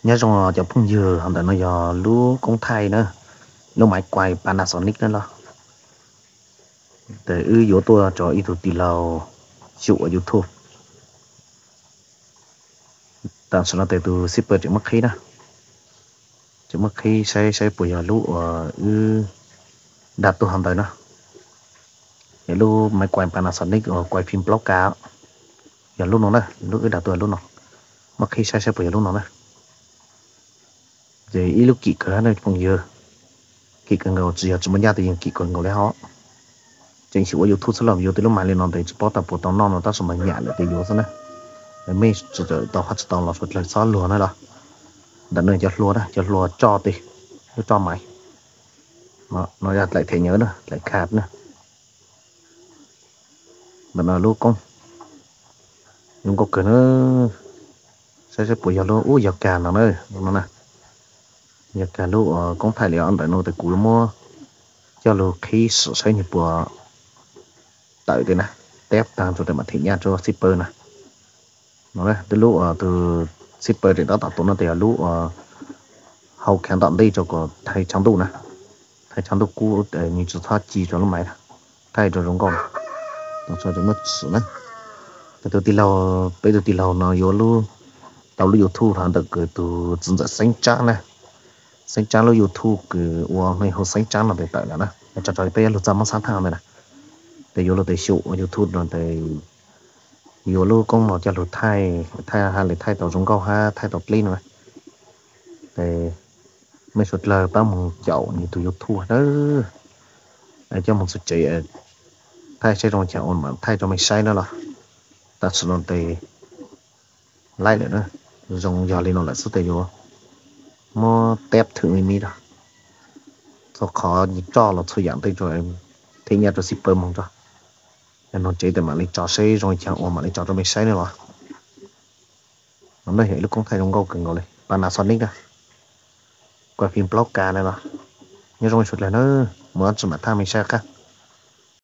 Nyob zoo cov phooj ywg, ntawm no yog lub koob thaij na, lub maiv kuais Panasonic na los. Ces wb yuav tuaj rau ib tug tij laug xyuam ua YouTube. Tam sim no ces tus zipper tseem muab qhib na, tseem muab qhib saib saib puas yog lub uas wb dag tuaj hauv ntawd na. Yog lub maiv kuais Panasonic uas kuais phim plaub kas, yog lub no na, lub wb dag tuaj yog lub no. Muab qhib saib saib puas yog lub no na. Ces ib lub kim kawg na phooj ywg, kim kawg nkaus, tsis yog tsis muaj ncaj, tes yeej kim kawg nkaus li hos. Tseem xyuam ua YouTube xwb los yuav tej lub maiv li no tes tsis paub tas puas tau noj no, tab sis mas nyam lawm tes yuav xwb na. Mej tau hab tsis tau los suav dlawg txhob luag na los. Ntawm no cov hlua na, cov hlua tsoj tes, lub tsoj maiv. No yog dlaim them nyawv na, dlaim kha na. Ntawm no lub koob zoo nkauj kawg na. Saib saib puas yog lub ub yog kag no na, no na. Yog kag lub uas koob thaij li os. Ntawm no tes kuv muab coj lug qhib saib nwg puas tawm tes na, teb taag rua tes mam them nyaj rua zipper na. No, twb lub uas tus zipper tes tab tom tuav no tes yog lub uas hau khav tom ntej rua kom thaij tshav ntuj na, thaij tshav ntuj kub, nwg tsis txhob ci rua lub maiv na, thaij rua zoo nkauj na. Tam sim no muab txwm na, tus tij laug, peb tug tij laug no yuav lub, tau lub YouTube hov ntawm kws tus txiv ntxawm Xeeb Tsab na, Xeeb Tsab lub YouTube kws ua mej hu Xeeb Tsab no tes tawm lawm na. Tso tso peb yuav lug txaj muab xab thaaj ntawd na, tes yuav lug tes xyuam ua YouTube no tes yuav lub koob no coj lug thaij, thaij hab le thaij tau zoo nkauj hab thaij tau dleb no. Tes mej suav dlawg pab moog caum nwg tug YouTube na, coj moog txug tsev thaij saib zoo chaw ua mam thaij rua mej saib na los. Tam sim no tes laib lawm na, zoo yog li no lawm xwb tes yuav muab teb thwm me me rua, txhua qhov tsoj los txhua yaam tej rua, them nyaj rua zipper moog rua. Yog noog tsev tes mam li tso saib zoo chaw ua mam li tso rua mej saib na los. No yog ib lub koob thaij zoo nkauj kawg nkaus li, Panasonic na, kuas phim plaub kas na los. Nyob zoo suav dlawg na, mus ob tsi mam thaij mej saib qab.